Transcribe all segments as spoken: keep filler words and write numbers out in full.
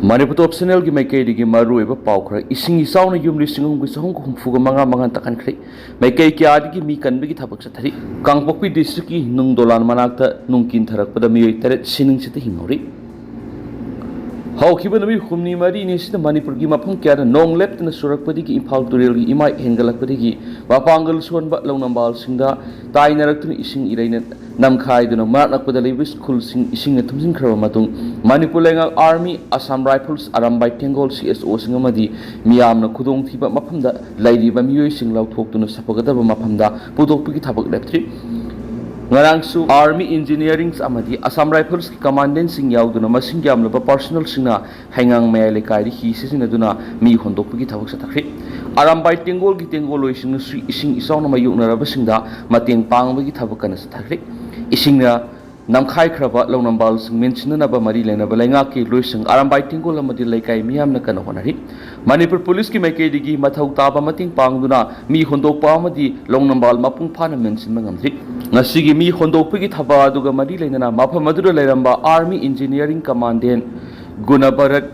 ꯃꯅꯤꯄꯨꯔ ꯇꯣꯞ ꯆꯦꯅꯦꯜꯒꯤ ꯃꯥꯏꯀꯩꯗꯒꯤ ꯃꯔꯨꯑꯣꯏꯕ ꯄꯥꯎ ꯈꯔ꯫ ꯏꯁꯤꯡ ꯏꯆꯥꯎꯅ ꯌꯨꯝ ꯂꯤꯁꯤꯡ ꯑꯍꯨꯝꯒ ꯆꯍꯨꯝꯒ ꯍꯨꯝꯐꯨꯒ ꯃꯉꯥ ꯃꯉꯥ ꯇꯥꯛꯍꯟꯈ꯭ꯔꯦ꯫ ꯃꯥꯏꯀꯩ ꯀꯌꯥꯗꯒꯤ ꯃꯤ ꯀꯟꯕꯒꯤ ꯊꯕꯛ ꯆꯠꯊꯔꯤ꯫ ꯀꯥꯡꯄꯣꯛꯄꯤ ꯗꯤꯁꯇ꯭ꯔꯤꯛꯀꯤ ꯅꯨꯡ ꯗꯣꯂꯥꯟ ꯃꯅꯥꯛꯇ ꯅꯨꯡ ꯀꯤꯟꯊꯔꯛꯄꯗ ꯃꯤꯑꯣꯏ ꯇꯔꯦꯠ ꯁꯤ ꯅꯨꯡꯁꯤꯠꯇ ꯍꯤꯡꯍꯧꯔꯤ꯫ ꯍꯧꯈꯤꯕ ꯅꯨꯃꯤꯠ ꯍꯨꯝꯅꯤ ꯃꯔꯤꯅꯤ ꯑꯁꯤꯗ ꯃꯅꯤꯄꯨꯔꯒꯤ ꯃꯐꯝ ꯀꯌꯥꯗ ꯅꯣꯡ ꯂꯦꯞꯇꯅ ꯆꯨꯔꯛꯄꯗꯒꯤ ꯏꯝꯐꯥꯜ ꯇꯨꯔꯦꯜꯒꯤ ꯏꯃꯥꯏ ꯍꯦꯟꯒꯠꯂꯛꯄꯗꯒꯤ ꯃꯄꯥꯡꯒꯜ ꯁꯣꯟꯕ ꯂꯧꯅꯝꯕꯥꯜꯁꯤꯡꯗ ꯇꯥꯏꯅꯔꯛꯇꯨꯅ ꯏꯁꯤꯡ ꯏꯔꯩꯅ ꯅꯝꯈꯥꯏꯗꯨꯅ ꯃꯅꯥꯛ ꯅꯛꯄꯗ ꯂꯩꯕ ꯁ꯭ꯀꯨꯜꯁꯤꯡ ꯏꯁꯤꯡꯅ ꯊꯨꯝꯖꯤꯟꯈ꯭ꯔꯕ ꯃꯇꯨꯡ, ꯃꯅꯤꯄꯨꯔ ꯂꯩꯉꯥꯛ army, Assam rifles, Arambai Tenggol C S ꯑꯣꯁꯤꯡ ꯑꯃꯗꯤ ꯃꯤꯌꯥꯝꯅ ꯈꯨꯗꯣꯡꯊꯤꯕ ꯃꯐꯝꯗ ꯂꯩꯔꯤꯕ ꯃꯤꯑꯣꯏꯁꯤꯡ ꯂꯧꯊꯣꯛꯇꯨꯅ ꯁꯥꯐꯒꯗꯕ ꯃꯐꯝꯗ ꯄꯨꯊꯣꯛꯄꯒꯤ ꯊꯕꯛ ꯂꯦꯞꯇ꯭ꯔꯤ꯫ ꯉꯔꯥꯡꯁꯨ ꯑꯥꯔꯃꯤ, ꯏꯟꯖꯤꯅꯤꯌꯥꯔꯤꯡ ꯑꯃꯗꯤ ꯑꯁꯥꯝ ꯔꯥꯏꯐꯜꯁꯀꯤ ꯀꯃꯥꯟꯗꯦꯟꯁꯤꯡ ꯌꯥꯎꯗꯨꯅ ꯃꯁꯤꯡ ꯌꯥꯝꯂꯕ ꯄꯥꯔꯁꯣꯅꯦꯜꯁꯤꯡꯅ ꯍꯩꯉꯥꯡ ꯃꯌꯥꯏ ꯂꯩꯀꯥꯏꯗ ꯍꯤ ꯁꯤꯖꯤꯟꯅꯗꯨꯅ ꯃꯤ ꯍꯣꯟꯗꯣꯛꯄꯒꯤ ꯊꯕꯛ ꯆꯠꯊꯈ꯭ꯔꯦ꯫ ꯑꯔꯥꯝꯕꯥꯏ ꯇꯦꯡꯒꯣꯜꯒꯤ ꯇꯦꯡꯒꯣꯜꯂꯣꯏꯁꯤꯡꯅꯁꯨ ꯏꯁꯤꯡ ꯏꯆꯥꯎꯅ ꯃꯥꯌꯣꯛꯅꯔꯕꯁꯤꯡꯗ ꯃꯇꯦꯡ ꯄꯥꯡꯕꯒꯤ ꯊꯕꯛ ꯀꯟꯅ ꯆꯠꯊꯈ꯭ꯔꯦ꯫ ꯏꯁꯤꯡꯅ ꯅꯝꯈꯥꯏꯈ꯭ꯔꯕ ꯂꯧꯅꯝꯕꯥꯜꯁꯤꯡ ꯃꯦꯟꯁꯤꯟꯅꯅꯕ ꯃꯔꯤ ꯂꯩꯅꯕ ꯂꯩꯉꯥꯛꯀꯤ ꯂꯣꯏꯁꯪ, ꯑꯔꯥꯝꯕꯥꯏ ꯇꯦꯡꯒꯣꯜ ꯑꯃꯗꯤ ꯂꯩꯀꯥꯏ ꯃꯤꯌꯥꯝꯅ ꯀꯟꯅ ꯍꯣꯠꯅꯔꯤ꯫ ꯃꯅꯤꯄꯨꯔ ꯄꯨꯂꯤꯁꯀꯤ ꯃꯥꯏꯀꯩꯗꯒꯤ ꯃꯊꯧ ꯇꯥꯕ ꯃꯇꯦꯡ ꯄꯥꯡꯗꯨꯅ ꯃꯤ ꯍꯣꯟꯗꯣꯛꯄ ꯑꯃꯗꯤ ꯂꯧꯅꯝꯕꯥꯜ ꯃꯄꯨꯡ ꯐꯥꯅ ꯃꯦꯟꯁꯤꯟꯕ ꯉꯝꯗ꯭ꯔꯤ꯫ ꯉꯁꯤꯒꯤ ꯃꯤ ꯍꯣꯟꯗꯣꯛꯄꯒꯤ ꯊꯕꯛ ꯑꯗꯨꯒ ꯃꯔꯤ ꯂꯩꯅꯅ ꯃꯐꯝ ꯑꯗꯨꯗ ꯂꯩꯔꯝꯕ ꯑꯥꯔꯃꯤ ꯏꯟꯖꯤꯅꯤꯌꯥꯔꯤꯡ ꯀꯃꯥꯟꯗꯦꯟ ꯒꯨꯅꯕꯔꯠ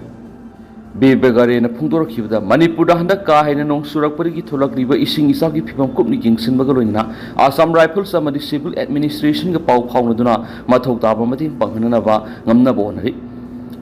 ꯕꯦꯕꯒꯔꯦꯅ ꯐꯣꯡꯗꯣꯔꯛꯈꯤꯕꯗ, ꯃꯅꯤꯄꯨꯔꯗ ꯍꯟꯗꯛ ꯀꯥ ꯍꯦꯟꯅ ꯅꯣꯡ ꯆꯨꯔꯛꯄꯗꯒꯤ ꯊꯣꯛꯂꯛꯂꯤꯕ ꯏꯁꯤꯡ ꯏꯆꯥꯎꯒꯤ ꯐꯤꯕꯝ ꯀꯨꯞꯅ ꯌꯦꯡꯁꯤꯟꯕꯒ ꯂꯣꯏꯅꯅ ꯑꯁꯥꯝ ꯔꯥꯏꯐꯜꯁ ꯑꯃꯗꯤ ꯁꯤꯚꯤꯜ ꯑꯦꯗꯃꯤꯅꯤꯁꯇ꯭ꯔꯦꯁꯟꯒ ꯄꯥꯎ ꯐꯥꯎꯅꯗꯨꯅ ꯃꯊꯧ ꯇꯥꯕ ꯃꯇꯦꯡ ꯄꯥꯡꯍꯟꯅꯅꯕ ꯉꯝꯅꯕ ꯍꯣꯠꯅꯔꯤ꯫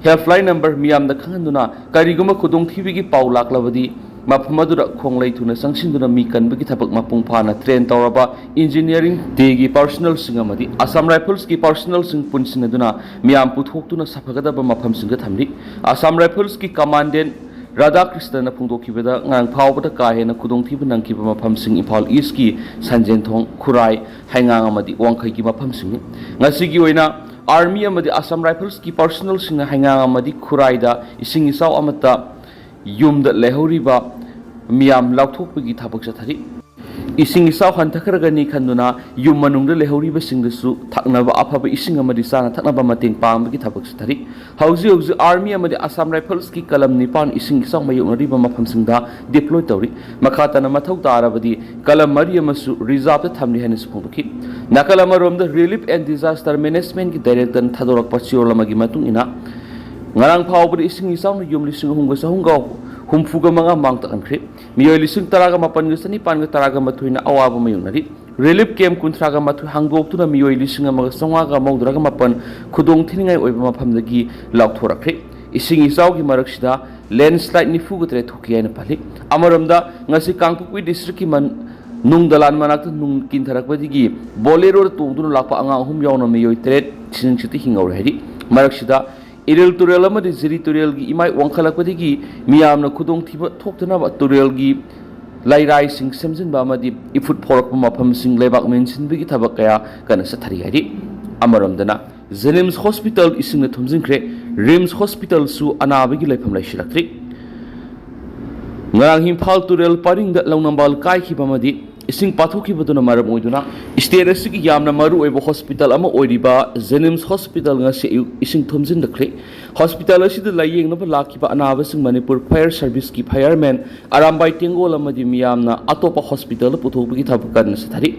ꯍꯦꯜꯞꯂꯥꯏꯟ ꯅꯝꯕꯔ ꯃꯤꯌꯥꯝꯗ ꯈꯪꯍꯟꯗꯨꯅ, ꯀꯔꯤꯒꯨꯝꯕ ꯈꯨꯗꯣꯡꯊꯤꯕꯒꯤ ꯄꯥꯎ ꯂꯥꯛꯂꯕꯗꯤ ꯃꯐꯝ ꯑꯗꯨꯗ ꯈꯣꯡꯂꯩ ꯊꯨꯅ ꯆꯪꯁꯤꯟꯗꯨꯅ ꯃꯤ ꯀꯟꯕꯒꯤ ꯊꯕꯛ ꯃꯄꯨꯡ ꯐꯥꯅ ꯇ꯭ꯔꯦꯟ ꯇꯧꯔꯕ ꯏꯟꯖꯤꯅꯤꯌꯥꯔꯤꯡ ꯗꯦꯒꯤ ꯄꯥꯔꯁꯣꯅꯦꯜꯁꯤꯡ ꯑꯃꯗꯤ ꯑꯁꯥꯝ ꯔꯥꯏꯐꯜꯁꯀꯤ ꯄꯥꯔꯁꯣꯅꯦꯜꯁꯤꯡ ꯄꯨꯟꯁꯤꯟꯅꯗꯨꯅ ꯃꯤꯌꯥꯝ ꯄꯨꯊꯣꯛꯇꯨꯅ ꯁꯥꯐꯒꯗꯕ ꯃꯐꯝꯁꯤꯡꯗ ꯊꯝꯂꯤ꯫ ꯑꯁꯥꯝ ꯔꯥꯏꯐꯜꯁꯀꯤ ꯀꯃꯥꯟꯗꯦꯟ ꯔꯥꯙꯥꯀ꯭ꯔꯤꯁꯅꯅ ꯐꯣꯡꯗꯣꯛꯈꯤꯕꯗ, ꯉꯔꯥꯡ ꯐꯥꯎꯕꯗ ꯀꯥ ꯍꯦꯟꯅ ꯈꯨꯗꯣꯡꯊꯤꯕ ꯅꯪꯈꯤꯕ ꯃꯐꯝꯁꯤꯡ ꯏꯝꯐꯥꯜ ꯏꯁꯀꯤ ꯁꯟꯖꯦꯟꯊꯣꯡ, ꯈꯨꯔꯥꯏ, ꯍꯩꯉꯥꯡ ꯑꯃꯗꯤ ꯋꯥꯡꯈꯩꯒꯤ ꯃꯐꯝꯁꯤꯡꯅꯤ꯫ ꯉꯁꯤꯒꯤ ꯑꯣꯏꯅ ꯑꯥꯔꯃꯤ ꯑꯃꯗꯤ ꯑꯁꯥꯝ ꯔꯥꯏꯐꯜꯁꯀꯤ ꯄꯥꯔꯁꯣꯅꯦꯜꯁꯤꯡꯅ ꯍꯩꯉꯥꯡ ꯑꯃꯗꯤ ꯈꯨꯔꯥꯏꯗ ꯏꯁꯤꯡ ꯏꯆꯥꯎ ꯑꯃꯠꯇ ꯌꯨꯝꯗ ꯂꯩꯍꯧꯔꯤꯕ ꯃꯤꯌꯥꯝ ꯂꯧꯊꯣꯛꯄꯒꯤ ꯊꯕꯛ ꯆꯠꯊꯔꯤ꯫ ꯏꯁꯤꯡ ꯏꯆꯥꯎ ꯍꯟꯊꯈ꯭ꯔꯒꯅꯤ ꯈꯟꯗꯨꯅ ꯌꯨꯝ ꯃꯅꯨꯡꯗ ꯂꯩꯍꯧꯔꯤꯕꯁꯤꯡꯗꯁꯨ ꯊꯛꯅꯕ ꯑꯐꯕ ꯏꯁꯤꯡ ꯑꯃꯗꯤ ꯆꯥꯅ ꯊꯛꯅꯕ ꯃꯇꯦꯡ ꯄꯥꯡꯕꯒꯤ ꯊꯕꯛ ꯆꯠꯊꯔꯤ꯫ ꯍꯧꯖꯤꯛ ꯍꯧꯖꯤꯛ ꯑꯥꯔꯃꯤ ꯑꯃꯗꯤ ꯑꯁꯥꯝ ꯔꯥꯏꯐꯜꯁꯀꯤ ꯀꯂꯝ ꯅꯤꯄꯥꯟ ꯏꯁꯤꯡ ꯏꯆꯥꯎ ꯃꯥꯌꯣꯛꯅꯔꯤꯕ ꯃꯐꯝꯁꯤꯡꯗ ꯗꯤꯄ꯭ꯂꯣꯏ ꯇꯧꯔꯤ꯫ ꯃꯈꯥ ꯇꯥꯅ ꯃꯊꯧ ꯇꯥꯔꯕꯗꯤ ꯀꯂꯝ ꯃꯔꯤ ꯑꯃꯁꯨ ꯔꯤꯖꯥꯔꯚꯇ ꯊꯝꯂꯤ ꯍꯥꯏꯅꯁꯨ ꯐꯣꯡꯗꯣꯛꯈꯤ꯫ ꯅꯥꯀꯜ ꯑꯃꯔꯣꯝꯗ, ꯔꯤꯂꯤꯐ ꯑꯦꯟ ꯗꯤꯖꯥꯁꯇꯔ ꯃꯦꯅꯦꯖꯃꯦꯟꯠꯀꯤ ꯗꯥꯏꯔꯦꯛꯇꯔꯅ ꯊꯥꯗꯣꯔꯛꯄ ꯆꯦꯔꯣꯜ ꯑꯃꯒꯤ ꯃꯇꯨꯡ ꯏꯟꯅ, ꯉꯔꯥꯡ ꯐꯥꯎꯕꯗ ꯏꯁꯤꯡ ꯏꯆꯥꯎꯅ ꯌꯨꯝ ꯂꯤꯁꯤꯡ ꯑꯍꯨꯝꯒ ꯆꯍꯨꯝꯒ ꯍꯨꯝꯐꯨꯒ ꯃꯉꯥ ꯃꯥꯡ ꯇꯥꯛꯍꯟꯈ꯭ꯔꯦ꯫ ꯃꯤꯑꯣꯏ ꯂꯤꯁꯤꯡ ꯇꯔꯥꯒ ꯃꯥꯄꯟꯒ ꯆꯅꯤꯄꯥꯟꯒ ꯇꯔꯥꯒ ꯃꯥꯊꯣꯏꯅ ꯑꯋꯥꯕ ꯃꯥꯌꯣꯛꯅꯔꯤ꯫ ꯔꯤꯂꯤꯐ ꯀꯦꯝꯞ ꯀꯨꯟꯊ꯭ꯔꯥꯒ ꯃꯥꯊꯣꯏ ꯍꯥꯡꯗꯣꯛꯇꯨꯅ ꯃꯤꯑꯣꯏ ꯂꯤꯁꯤꯡ ꯑꯃꯒ ꯆꯥꯝꯃꯉꯥꯒ ꯃꯧꯗ꯭ꯔꯥꯒ ꯃꯥꯄꯟ ꯈꯨꯗꯣꯡ ꯊꯤꯅꯤꯡꯉꯥꯏ ꯑꯣꯏꯕ ꯃꯐꯝꯗꯒꯤ ꯂꯧꯊꯣꯔꯛꯈ꯭ꯔꯦ꯫ ꯏꯁꯤꯡ ꯏꯆꯥꯎꯒꯤ ꯃꯔꯛꯁꯤꯗ ꯂꯦꯟꯁ꯭ꯂꯥꯏꯗ ꯅꯤꯐꯨꯒ ꯇꯔꯦꯠ ꯊꯣꯛꯈꯤ ꯍꯥꯏꯅ ꯄꯜꯂꯤ꯫ ꯑꯃꯔꯣꯝꯗ, ꯉꯁꯤ ꯀꯥꯡꯄꯣꯛꯄꯤ ꯗꯤꯁꯇ꯭ꯔꯤꯛꯀꯤ ꯃꯟ-, ꯅꯨꯡ ꯗꯂꯥꯟ ꯃꯅꯥꯛꯇ ꯅꯨꯡ ꯀꯤꯟꯊꯔꯛꯄꯗꯒꯤ ꯕꯣꯂꯦꯔꯣꯗ ꯇꯣꯡꯗꯨꯅ ꯂꯥꯛꯄ ꯑꯉꯥꯡ ꯑꯍꯨꯝ ꯌꯥꯎꯅ ꯃꯤꯑꯣꯏ ꯇꯔꯦꯠ ꯁꯤꯖꯤꯟ ꯁꯤꯠꯇ ꯍꯤꯡꯍꯧꯔꯦ ꯍꯥꯏꯔꯤ꯫ ꯃꯔꯛꯁꯤꯗ, ꯏꯔꯤꯜ ꯇꯨꯔꯦꯜ ꯑꯃꯗꯤ ꯖꯤꯔꯤ ꯇꯨꯔꯦꯜꯒꯤ ꯏꯃꯥꯏ ꯋꯥꯡꯈꯠꯂꯛꯄꯗꯒꯤ ꯃꯤꯌꯥꯝꯅ ꯈꯨꯗꯣꯡꯊꯤꯕ ꯊꯣꯛꯇꯅꯕ ꯇꯨꯔꯦꯜꯒꯤ ꯂꯩꯔꯥꯏꯁꯤꯡ ꯁꯦꯝꯖꯤꯟꯕ ꯑꯃꯗꯤ ꯏꯐꯨꯠ ꯐꯥꯎꯔꯛꯄ ꯃꯐꯝꯁꯤꯡ ꯂꯩꯕꯥꯛ ꯃꯦꯟꯁꯤꯟꯕꯒꯤ ꯊꯕꯛ ꯀꯌꯥ ꯀꯟꯅ ꯆꯠꯊꯔꯤ ꯍꯥꯏꯔꯤ꯫ ꯑꯃꯔꯣꯝꯗꯅ, ꯖꯦꯅꯤꯝꯁ ꯍꯣꯁꯄꯤꯇꯥꯜ ꯏꯁꯤꯡꯅ ꯊꯨꯝꯖꯤꯟꯈ꯭ꯔꯦ꯫ ꯔꯤꯝꯁ ꯍꯣꯁꯄꯤꯇꯥꯜꯁꯨ ꯑꯅꯥꯕꯒꯤ ꯂꯩꯐꯝ ꯂꯩꯁꯤꯜꯂꯛꯇ꯭ꯔꯤ꯫ ꯉꯔꯥꯡ ꯏꯝꯐꯥꯜ ꯇꯨꯔꯦꯜ ꯄꯔꯤꯡꯗ ꯂꯧꯅꯝꯕꯥꯜ ꯀꯥꯏꯈꯤꯕ ꯑꯃꯗꯤ ꯏꯁꯤꯡ ꯄꯥꯊꯣꯛꯈꯤꯕꯗꯨꯅ ꯃꯔꯝ ꯑꯣꯏꯗꯨꯅ ꯁ꯭ꯇꯦꯠ ꯑꯁꯤꯒꯤ ꯌꯥꯝꯅ ꯃꯔꯨꯑꯣꯏꯕ ꯍꯣꯁꯄꯤꯇꯥꯜ ꯑꯃ ꯑꯣꯏꯔꯤꯕ ꯖꯦꯅꯤꯝꯁ ꯍꯣꯁꯄꯤꯇꯥꯜ ꯉꯁꯤ ꯑꯌꯨꯛ ꯏꯁꯤꯡ ꯊꯨꯝꯖꯤꯟꯂꯛꯈ꯭ꯔꯦ꯫ ꯍꯣꯁꯄꯤꯇꯥꯜ ꯑꯁꯤꯗ ꯂꯥꯌꯦꯡꯅꯕ ꯂꯥꯛꯈꯤꯕ ꯑꯅꯥꯕꯁꯤꯡ ꯃꯅꯤꯄꯨꯔ ꯐꯥꯌꯔ ꯁꯔꯚꯤꯁꯀꯤ ꯐꯥꯌꯔꯃꯦꯟ ꯑꯔꯥꯝꯕꯥꯏ ꯇꯦꯡꯒꯣꯜ ꯑꯃꯗꯤ ꯃꯤꯌꯥꯝꯅ ꯑꯇꯣꯞꯄ ꯍꯣꯁꯄꯤꯇꯥꯜꯗ ꯄꯨꯊꯣꯛꯄꯒꯤ ꯊꯕꯛ ꯀꯟꯅ ꯆꯠꯊꯔꯤ꯫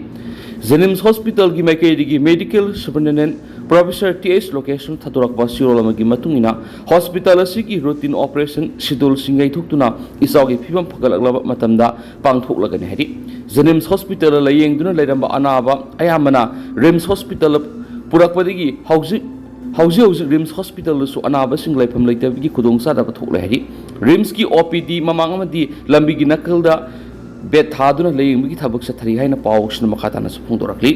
ꯖꯦꯅꯤꯝꯁ ꯍꯣꯁꯄꯤꯇꯥꯜꯒꯤ ꯃꯥꯏꯀꯩꯗꯒꯤ medical superintendent professor T H ꯂꯣꯀꯦꯁꯅ ꯊꯥꯗꯣꯔꯛꯄ ꯁꯤꯔꯣꯜ ꯑꯃꯒꯤ ꯃꯇꯨꯡ ꯏꯟꯅ, ꯍꯣꯁꯄꯤꯇꯥꯜ ꯑꯁꯤꯒꯤ ꯔꯨꯇꯤꯟ ꯑꯣꯄꯔꯦꯁꯟ ꯁꯤꯗꯨꯜꯁꯤꯡ ꯌꯩꯊꯣꯛꯇꯨꯅ ꯏꯆꯥꯎꯒꯤ ꯐꯤꯕꯝ ꯐꯒꯠꯂꯛꯂꯕ ꯃꯇꯝꯗ ꯄꯥꯡꯊꯣꯛꯂꯒꯅꯤ ꯍꯥꯏꯔꯤ꯫ ꯖꯦꯅꯤꯝꯁ ꯍꯣꯁꯄꯤꯇꯥꯜꯗ ꯂꯥꯌꯦꯡꯗꯨꯅ ꯂꯩꯔꯝꯕ ꯑꯅꯥꯕ ꯑꯌꯥꯝꯕꯅ ꯔꯤꯝꯁ ꯍꯣꯁꯄꯤꯇꯥꯜꯗ ꯄꯨꯔꯛꯄꯗꯒꯤ ꯍꯧꯖꯤꯛ, ꯍꯧꯖꯤꯛ ꯍꯧꯖꯤꯛ ꯔꯤꯝꯁ ꯍꯣꯁꯄꯤꯇꯥꯜꯗꯁꯨ ꯑꯅꯥꯕꯁꯤꯡ ꯂꯩꯐꯝ ꯂꯩꯇꯕꯒꯤ ꯈꯨꯗꯣꯡꯆꯥꯗꯕ ꯊꯣꯛꯂꯦ ꯍꯥꯏꯔꯤ꯫ ꯔꯤꯝꯁꯀꯤ ꯑꯣ ꯄꯤ ꯗꯤ ꯃꯃꯥꯡ ꯑꯃꯗꯤ ꯂꯝꯕꯤꯒꯤ ꯅꯥꯀꯜꯗ ꯕꯦꯗ ꯊꯥꯗꯨꯅ ꯂꯥꯌꯦꯡꯕꯒꯤ ꯊꯕꯛ ꯆꯠꯊꯔꯤ ꯍꯥꯏꯅ ꯄꯥꯎꯁꯤꯅ ꯃꯈꯥ ꯇꯥꯅꯁꯨ ꯐꯣꯡꯗꯣꯔꯛꯂꯤ꯫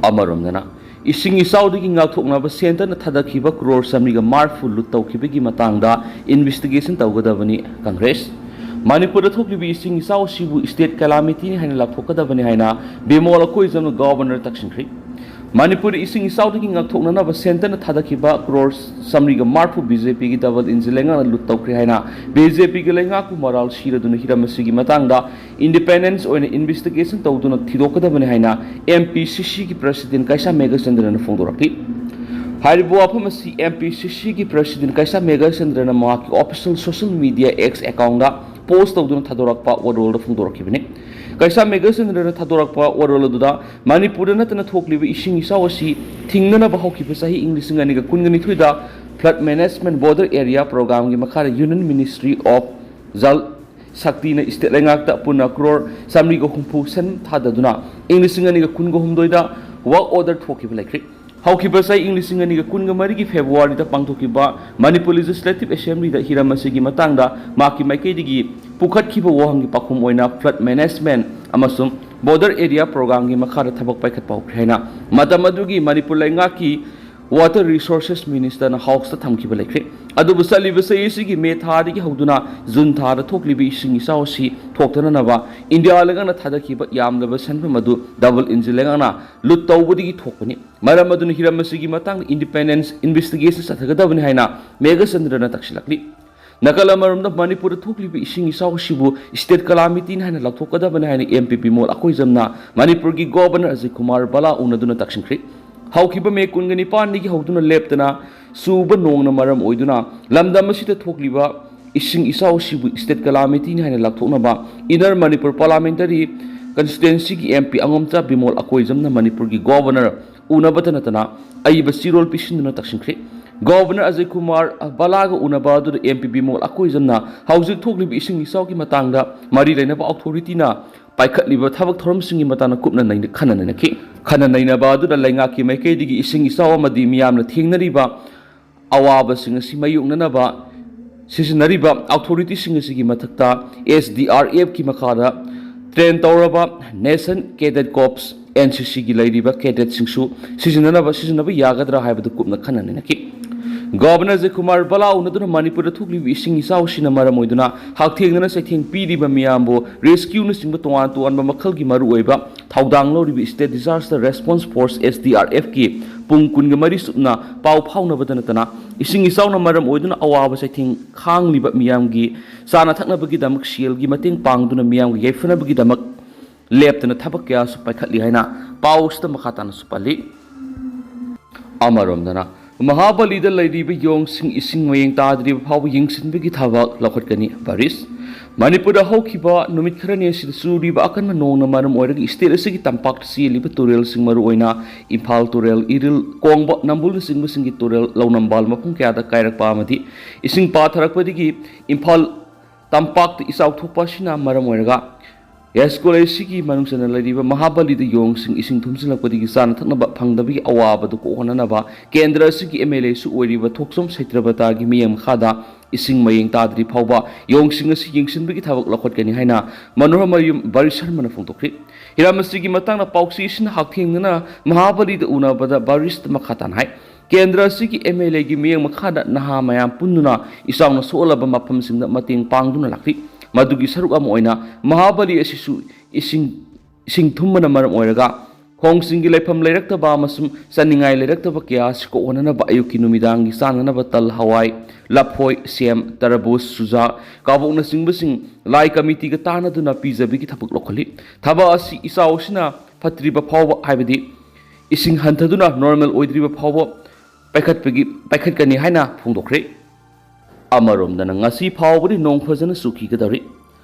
ꯑꯃꯔꯣꯝꯗꯅ, ꯏꯁꯤꯡ ꯏꯆꯥꯎꯗꯒꯤ ꯉꯥꯛꯊꯣꯛꯅꯕ ꯁꯦꯟꯇꯔꯅ ꯊꯥꯗꯈꯤꯕ ꯀ꯭ꯔꯣꯔ ꯆꯥꯃꯔꯤꯒ ꯃꯔꯐꯨ ꯂꯨꯠ ꯇꯧꯈꯤꯕꯒꯤ ꯃꯇꯥꯡꯗ ꯏꯟꯚꯦꯁꯇꯤꯒꯦꯁꯟ ꯇꯧꯒꯗꯕꯅꯤ ꯀꯪꯒ꯭ꯔꯦꯁ꯫ ꯃꯅꯤꯄꯨꯔꯗ ꯊꯣꯛꯂꯤꯕ ꯏꯁꯤꯡ ꯏꯆꯥꯎ ꯑꯁꯤꯕꯨ ꯁ꯭ꯇꯦꯠ ꯀꯦꯂꯥꯃꯤꯇꯤꯅꯤ ꯍꯥꯏꯅ ꯂꯥꯎꯊꯣꯛꯀꯗꯕꯅꯤ ꯍꯥꯏꯅ ꯕꯤꯃꯣꯜ ꯑꯀꯣꯏꯖꯝꯅ ꯒꯚꯔꯅꯔ ꯇꯛꯁꯤꯟꯈ꯭ꯔꯤ꯫ ꯃꯅꯤꯄꯨꯔꯗ ꯏꯁꯤꯡ ꯏꯆꯥꯎꯗꯒꯤ ꯉꯥꯛꯊꯣꯛꯅꯅꯕ ꯁꯦꯟꯇꯔꯅ ꯊꯥꯗꯈꯤꯕ ꯀ꯭ꯔꯣꯔ ꯆꯥꯃꯔꯤꯒ ꯃꯔꯐꯨ ꯕꯤ ꯖꯦ ꯄꯤꯒꯤ ꯗꯕꯜ ꯏꯟꯖꯤꯟ ꯂꯩꯉꯥꯛꯅ ꯂꯨꯠ ꯇꯧꯈ꯭ꯔꯦ ꯍꯥꯏꯅ ꯕꯤ ꯖꯦ ꯄꯤꯒꯤ ꯂꯩꯉꯥꯛꯄꯨ ꯃꯔꯥꯜ ꯁꯤꯔꯗꯨꯅ ꯍꯤꯔꯝ ꯑꯁꯤꯒꯤ ꯃꯇꯥꯡꯗ ꯏꯟꯗꯤꯄꯦꯟꯗꯦꯟꯁ ꯑꯣꯏꯅ ꯏꯟꯚꯦꯁꯇꯤꯒꯦꯁꯟ ꯇꯧꯗꯨꯅ ꯊꯤꯗꯣꯛꯀꯗꯕꯅꯤ ꯍꯥꯏꯅ ꯑꯦꯝ ꯄꯤ ꯁꯤ ꯁꯤꯒꯤ ꯄ꯭ꯔꯁꯤꯗꯦꯟ ꯀꯩꯁꯥꯝ ꯃꯦꯘꯆꯟꯗ꯭ꯔꯅ ꯐꯣꯡꯗꯣꯔꯛꯈꯤ꯫ ꯍꯥꯏꯔꯤꯕ ꯋꯥꯐꯝ ꯑꯁꯤ ꯑꯦꯝ ꯄꯤ ꯁꯤ ꯁꯤꯒꯤ ꯄ꯭ꯔꯁꯤꯗꯦꯟ ꯀꯩꯁꯥꯝ ꯃꯦꯘꯆꯟꯗ꯭ꯔꯅ ꯃꯍꯥꯛꯀꯤ ꯑꯣꯐꯤꯁꯤꯌꯦꯜ ꯁꯣꯁꯤꯌꯦꯜ ꯃꯤꯗꯤꯌꯥ ꯑꯦꯛꯁ ꯑꯦꯀꯥꯎꯟꯗ ꯄꯣꯁ ꯇꯧꯗꯨꯅ ꯊꯥꯗꯣꯔꯛꯄ ꯋꯥꯔꯣꯜꯗ ꯐꯣꯡꯗꯣꯔꯛꯈꯤꯕꯅꯤ꯫ ꯀꯩꯁꯥꯝ ꯃꯦꯘꯆꯟꯗ꯭ꯔꯅ ꯊꯥꯗꯣꯔꯛꯄ ꯋꯥꯔꯣꯜ ꯑꯗꯨꯗ, ꯃꯅꯤꯄꯨꯔꯗ ꯅꯠꯇꯅ ꯊꯣꯛꯂꯤꯕ ꯏꯁꯤꯡ ꯏꯆꯥꯎ ꯑꯁꯤ ꯊꯤꯡꯅꯅꯕ ꯍꯧꯈꯤꯕ ꯆꯍꯤ ꯏꯪ ꯂꯤꯁꯤꯡ ꯑꯅꯤꯒ ꯀꯨꯟꯒ ꯅꯤꯊꯣꯏꯗ Flood Management Border Area Programꯒꯤ ꯃꯈꯥꯗ Union Ministry of Jal Shaktiꯅ state ꯂꯩꯉꯥꯛꯇ ꯄꯨꯟꯅ ꯀ꯭ꯔꯣꯔ ꯆꯥꯃꯔꯤꯒ ꯍꯨꯝꯐꯨ ꯁꯦꯟ ꯊꯥꯗꯗꯨꯅ ꯏꯪ ꯂꯤꯁꯤꯡ ꯑꯅꯤꯒ ꯀꯨꯟꯒ ꯍꯨꯝꯗꯣꯏꯗ work order ꯊꯣꯛꯈꯤꯕ ꯂꯩꯈ꯭ꯔꯦ꯫ ꯍꯧꯈꯤꯕ ꯆꯍꯤ ꯏꯪ ꯂꯤꯁꯤꯡ ꯑꯅꯤꯒ ꯀꯨꯟꯒ ꯃꯔꯤꯒꯤ ꯐꯦꯕ꯭ꯔꯨꯋꯥꯔꯤꯗ ꯄꯥꯡꯊꯣꯛꯈꯤꯕ ꯃꯅꯤꯄꯨꯔ Legislative Assemblyꯗ ꯍꯤꯔꯝ ꯑꯁꯤꯒꯤ ꯃꯇꯥꯡꯗ ꯃꯍꯥꯛꯀꯤ ꯃꯥꯏꯀꯩꯗꯒꯤ ꯄꯨꯈꯠꯈꯤꯕ ꯋꯥꯍꯪꯒꯤ ꯄꯥꯎꯈꯨꯝ ꯑꯣꯏꯅ flood management ꯑꯃꯁꯨꯡ border area programꯒꯤ ꯃꯈꯥꯗ ꯊꯕꯛ ꯄꯥꯏꯈꯠꯄ ꯍꯧꯈ꯭ꯔꯦ ꯍꯥꯏꯅ ꯃꯇꯝ ꯑꯗꯨꯒꯤ ꯃꯅꯤꯄꯨꯔ ꯂꯩꯉꯥꯛꯀꯤ Water Resources Ministerꯅ Houseꯇ ꯊꯝꯈꯤꯕ ꯂꯩꯈ꯭ꯔꯦ꯫ ꯑꯗꯨꯕꯨ ꯆꯠꯂꯤꯕ ꯆꯍꯤ ꯑꯁꯤꯒꯤ ꯃꯦ ꯊꯥꯗꯒꯤ ꯍꯧꯗꯨꯅ ꯖꯨꯟ ꯊꯥꯗ ꯊꯣꯛꯂꯤꯕ ꯏꯁꯤꯡ ꯏꯆꯥꯎ ꯑꯁꯤ ꯊꯣꯛꯇꯅꯅꯕ ꯏꯟꯗꯤꯌꯥ ꯂꯩꯉꯥꯛꯅ ꯊꯥꯗꯈꯤꯕ ꯌꯥꯝꯂꯕ ꯁꯦꯟꯐꯝ ꯑꯗꯨ double engine ꯂꯩꯉꯥꯛꯅ ꯂꯨꯠ ꯇꯧꯕꯗꯒꯤ ꯊꯣꯛꯄꯅꯤ꯫ ꯃꯔꯝ ꯑꯗꯨꯅ ꯍꯤꯔꯝ ꯑꯁꯤꯒꯤ ꯃꯇꯥꯡꯗ independent investigation ꯆꯠꯊꯒꯗꯕꯅꯤ ꯍꯥꯏꯅ ꯃꯦꯘꯆꯟꯗ꯭ꯔꯅ ꯇꯛꯁꯤꯜꯂꯛꯂꯤ꯫ ꯅꯥꯀꯜ ꯑꯃꯔꯣꯝꯗ ꯃꯅꯤꯄꯨꯔꯗ ꯊꯣꯛꯂꯤꯕ ꯏꯁꯤꯡ ꯏꯆꯥꯎ ꯑꯁꯤꯕꯨ state calamityꯅꯤ ꯍꯥꯏꯅ ꯂꯥꯎꯊꯣꯛꯀꯗꯕꯅꯤ ꯍꯥꯏꯅ ꯑꯦꯝ ꯄꯤ ꯕꯤꯃꯣꯜ ꯑꯀꯣꯏꯖꯝꯅ ꯃꯅꯤꯄꯨꯔꯒꯤ Governor ꯑꯖꯌ ꯀꯨꯃꯥꯔ ꯕꯂꯥ ꯎꯅꯗꯨꯅ ꯇꯛꯁꯤꯟꯈ꯭ꯔꯦ꯫ ꯍꯧꯈꯤꯕ ꯃꯦ ꯀꯨꯟꯒ ꯅꯤꯄꯥꯟꯗꯒꯤ ꯍꯧꯗꯨꯅ ꯂꯦꯞꯇꯅ ꯆꯨꯕ ꯅꯣꯡꯅ ꯃꯔꯝ ꯑꯣꯏꯗꯨꯅ ꯂꯝꯗꯝ ꯑꯁꯤꯗ ꯊꯣꯛꯂꯤꯕ ꯏꯁꯤꯡ ꯏꯆꯥꯎ ꯑꯁꯤꯕꯨ state calamityꯅꯤ ꯍꯥꯏꯅ ꯂꯥꯎꯊꯣꯛꯅꯕ Inner Manipur Parliamentary Constituencyꯒꯤ ꯑꯦꯝ ꯄꯤ ꯑꯉꯣꯝꯆꯥ ꯕꯤꯃꯣꯜ ꯑꯀꯣꯏꯖꯝꯅ ꯃꯅꯤꯄꯨꯔꯒꯤ Governor ꯎꯅꯕꯇ ꯅꯠꯇꯅ ꯑꯏꯕ ꯆꯦꯔꯣꯜ ꯄꯤꯁꯤꯟꯗꯨꯅ ꯇꯛꯁꯤꯟꯈ꯭ꯔꯦ꯫ Governor ꯑꯖꯌ ꯀꯨꯃꯥꯔ ꯕꯂꯥꯒ ꯎꯅꯕ ꯑꯗꯨꯗ ꯑꯦꯝ ꯄꯤ ꯕꯤꯃꯣꯜ ꯑꯀꯣꯏꯖꯝꯅ ꯍꯧꯖꯤꯛ ꯊꯣꯛꯂꯤꯕ ꯏꯁꯤꯡ ꯏꯆꯥꯎꯒꯤ ꯃꯇꯥꯡꯗ ꯃꯔꯤ ꯂꯩꯅꯕ authorityꯅ ꯄꯥꯏꯈꯠꯂꯤꯕ ꯊꯕꯛ ꯊꯧꯔꯝꯁꯤꯡꯒꯤ ꯃꯇꯥꯡꯗ ꯀꯨꯞꯅ ꯅꯩꯅ-, ꯈꯟꯅ ꯅꯩꯅꯈꯤ꯫ ꯈꯟꯅ ꯅꯩꯅꯕ ꯑꯗꯨꯗ ꯂꯩꯉꯥꯛꯀꯤ ꯃꯥꯏꯀꯩꯗꯒꯤ ꯏꯁꯤꯡ ꯏꯆꯥꯎ ꯑꯃꯗꯤ ꯃꯤꯌꯥꯝꯅ ꯊꯦꯡꯅꯔꯤꯕ ꯑꯋꯥꯕꯁꯤꯡ ꯑꯁꯤ ꯃꯥꯌꯣꯛꯅꯅꯕ ꯁꯤꯖꯤꯟꯅꯔꯤꯕ authorityꯁꯤꯡ ꯑꯁꯤꯒꯤ ꯃꯊꯛꯇ S D R Fꯀꯤ ꯃꯈꯥꯗ train ꯇꯧꯔꯕ National Cadet Corps, N C Cꯒꯤ ꯂꯩꯔꯤꯕ cadetꯁꯤꯡꯁꯨ ꯁꯤꯖꯤꯟꯅꯅꯕ, ꯁꯤꯖꯤꯟꯅꯕ ꯌꯥꯒꯗ꯭ꯔꯥ ꯍꯥꯏꯕꯗꯨ ꯀꯨꯞꯅ ꯈꯟꯅ ꯅꯩꯅꯈꯤ꯫ Governor ꯑꯖꯌ ꯀꯨꯃꯥꯔ ꯕꯂꯥ ꯎꯅꯗꯨꯅ ꯃꯅꯤꯄꯨꯔꯗ ꯊꯣꯛꯂꯤꯕ ꯏꯁꯤꯡ ꯏꯆꯥꯎ ꯑꯁꯤꯅ ꯃꯔꯝ ꯑꯣꯏꯗꯨꯅ ꯍꯛꯊꯦꯡꯅꯅ ꯆꯩꯊꯦꯡ ꯄꯤꯔꯤꯕ ꯃꯤꯌꯥꯝꯕꯨ rescueꯅꯆꯤꯡꯕ ꯇꯣꯉꯥꯟ ꯇꯣꯉꯥꯟꯕ ꯃꯈꯜꯒꯤ ꯃꯔꯨꯑꯣꯏꯕ ꯊꯧꯗꯥꯡ ꯂꯧꯔꯤꯕ State Disaster Response Force, S D R Fꯀꯤ ꯄꯨꯡ ꯀꯨꯟꯒ ꯃꯔꯤ ꯆꯨꯞꯅ ꯄꯥꯎ ꯐꯥꯎꯅꯕꯗ ꯅꯠꯇꯅ ꯏꯁꯤꯡ ꯏꯆꯥꯎꯅ ꯃꯔꯝ ꯑꯣꯏꯗꯨꯅ ꯑꯋꯥꯕ ꯆꯩꯊꯦꯡ ꯈꯥꯡꯂꯤꯕ ꯃꯤꯌꯥꯝꯒꯤ ꯆꯥꯅ ꯊꯛꯅꯕꯒꯤꯗꯃꯛ ꯁꯦꯜꯒꯤ ꯃꯇꯦꯡ ꯄꯥꯡꯗꯨꯅ ꯃꯤꯌꯥꯝꯒꯤ ꯌꯥꯏꯐꯅꯕꯒꯤꯗꯃꯛ ꯂꯦꯞꯇꯅ ꯊꯕꯛ ꯀꯌꯥꯁꯨ ꯄꯥꯏꯈꯠꯂꯤ ꯍꯥꯏꯅ ꯄꯥꯎ ꯑꯁꯤꯗ ꯃꯈꯥ ꯇꯥꯅꯁꯨ ꯄꯜꯂꯤ꯫ ꯑꯃꯔꯣꯝꯗꯅ ꯃꯍꯥꯕꯂꯤꯗ ꯂꯩꯔꯤꯕ ꯌꯣꯡꯁꯤꯡ ꯏꯁꯤꯡ ꯃꯌꯦꯡ ꯇꯥꯗ꯭ꯔꯤꯕ ꯐꯥꯎꯕ ꯌꯦꯡꯁꯤꯟꯕꯒꯤ ꯊꯕꯛ ꯂꯧꯈꯠꯀꯅꯤ꯫ ꯕꯥꯔꯤꯁ꯫ ꯃꯅꯤꯄꯨꯔꯗ ꯍꯧꯈꯤꯕ ꯅꯨꯃꯤꯠ ꯈꯔꯅꯤ ꯑꯁꯤꯗ ꯆꯨꯔꯤꯕ ꯑꯀꯟꯕ ꯅꯣꯡꯅ ꯃꯔꯝ ꯑꯣꯏꯔꯒ state ꯑꯁꯤꯒꯤ ꯇꯝꯄꯥꯛꯇ ꯆꯦꯜꯂꯤꯕ ꯇꯨꯔꯦꯜꯁꯤꯡ, ꯃꯔꯨꯑꯣꯏꯅ ꯏꯝꯐꯥꯜ ꯇꯨꯔꯦꯜ, ꯏꯔꯤꯜ, ꯀꯣꯡꯕ, ꯅꯝꯕꯨꯜꯅꯆꯤꯡꯕꯁꯤꯡꯒꯤ ꯇꯨꯔꯦꯜ ꯂꯧꯅꯝꯕꯥꯜ ꯃꯐꯝ ꯀꯌꯥꯗ ꯀꯥꯏꯔꯛꯄ ꯑꯃꯗꯤ ꯏꯁꯤꯡ ꯄꯥꯊꯔꯛꯄꯗꯒꯤ ꯏꯝꯐꯥꯜ ꯇꯝꯄꯥꯛꯇ ꯏꯆꯥꯎ ꯊꯣꯛꯄ ꯑꯁꯤꯅ ꯃꯔꯝ ꯑꯣꯏꯔꯒ ꯌꯥꯏꯁ꯭ꯀꯨꯜ ꯑꯁꯤꯒꯤ ꯃꯅꯨꯡ ꯆꯟꯅ ꯂꯩꯔꯤꯕ ꯃꯍꯥꯕꯂꯤꯗ ꯌꯣꯡꯁꯤꯡ ꯏꯁꯤꯡ ꯊꯨꯝꯖꯤꯜꯂꯛꯄꯗꯒꯤ ꯆꯥꯅ ꯊꯛꯅꯕ ꯐꯪꯗꯕꯒꯤ ꯑꯋꯥꯕꯗꯨ ꯀꯣꯛꯍꯟꯅꯅꯕ ꯀꯦꯟꯗ꯭ꯔ ꯑꯁꯤꯒꯤ MLAꯁꯨ ꯑꯣꯏꯔꯤꯕ ꯊꯣꯛꯆꯣꯝ ꯁꯩꯇ꯭ꯔꯕꯇꯥꯒꯤ ꯃꯤꯠꯌꯦꯡ ꯃꯈꯥꯗ ꯏꯁꯤꯡ ꯃꯌꯦꯡ ꯇꯥꯗ꯭ꯔꯤ ꯐꯥꯎꯕ ꯌꯣꯡꯁꯤꯡ ꯑꯁꯤ ꯌꯦꯡꯁꯤꯟꯕꯒꯤ ꯊꯕꯛ ꯂꯧꯈꯠꯀꯅꯤ ꯍꯥꯏꯅ ꯃꯅꯣꯍꯔꯃꯌꯨꯝ ꯕꯥꯔꯤꯁꯔꯃꯅ ꯐꯣꯡꯗꯣꯛꯈ꯭ꯔꯤ꯫ ꯍꯤꯔꯝ ꯑꯁꯤꯒꯤ ꯃꯇꯥꯡꯗ ꯄꯥꯎꯆꯦ ꯑꯁꯤꯅ ꯍꯛꯊꯦꯡꯅꯅ ꯃꯍꯥꯕꯂꯤꯗ ꯎꯅꯕꯗ ꯕꯥꯔꯤꯁꯇ ꯃꯈꯥ ꯇꯥꯅ ꯍꯥꯏ, ꯀꯦꯟꯗ꯭ꯔ ꯑꯁꯤꯒꯤ MLAꯒꯤ ꯃꯤꯠꯌꯦꯡ ꯃꯈꯥꯗ ꯅꯍꯥ ꯃꯌꯥꯝ ꯄꯨꯟꯗꯨꯅ ꯏꯆꯥꯎꯅ ꯁꯣꯛꯍꯜꯂꯕ ꯃꯐꯝꯁꯤꯡꯗ ꯃꯇꯦꯡ ꯄꯥꯡꯗꯨꯅ ꯂꯥꯛꯂꯤ꯫ ꯃꯗꯨꯒꯤ ꯁꯔꯨꯛ ꯑꯃ ꯑꯣꯏꯅ ꯃꯍꯥꯕꯂꯤ ꯑꯁꯤꯁꯨ ꯏꯁꯤꯡ, ꯏꯁꯤꯡ ꯊꯨꯝꯕꯅ ꯃꯔꯝ ꯑꯣꯏꯔꯒ ꯈꯣꯡꯁꯤꯡꯒꯤ ꯂꯩꯐꯝ ꯂꯩꯔꯛꯇꯕ ꯑꯃꯁꯨꯡ ꯆꯥꯅꯤꯡꯉꯥꯏ ꯂꯩꯔꯛꯇꯕ ꯀꯌꯥ ꯑꯁꯤ ꯀꯣꯛꯍꯟꯅꯅꯕ ꯑꯌꯨꯛꯀꯤ ꯅꯨꯃꯤꯗꯥꯡꯒꯤ ꯆꯥꯅꯅꯕ ꯇꯜ, ꯍꯋꯥꯏ, ꯂꯐꯣꯏ, ꯁꯦꯝ, ꯇꯔꯕꯨꯖ, ꯆꯨꯖꯥꯛ, ꯀꯥꯕꯣꯛꯅꯆꯤꯡꯕꯁꯤꯡ ꯂꯥꯏ ꯀꯃꯤꯇꯤꯒ ꯇꯥꯟꯅꯗꯨꯅ ꯄꯤꯖꯕꯒꯤ ꯊꯕꯛ ꯂꯧꯈꯠꯂꯤ꯫ ꯊꯕꯛ ꯑꯁꯤ ꯏꯆꯥꯎ ꯑꯁꯤꯅ ꯐꯠꯇ꯭ꯔꯤꯕ ꯐꯥꯎꯕ, ꯍꯥꯏꯕꯗꯤ ꯏꯁꯤꯡ ꯍꯟꯊꯗꯨꯅ normal ꯑꯣꯏꯗ꯭ꯔꯤꯕ ꯐꯥꯎꯕ ꯄꯥꯏꯈꯠꯄꯒꯤ, ꯄꯥꯏꯈꯠꯀꯅꯤ ꯍꯥꯏꯅ ꯐꯣꯡꯗꯣꯛꯈ꯭ꯔꯦ꯫ ꯑꯃꯔꯣꯝꯗꯅ ꯉꯁꯤ ꯐꯥꯎꯕꯗꯤ ꯅꯣꯡ ꯐꯖꯅ ꯆꯨꯈꯤꯒꯗꯧꯔꯤ꯫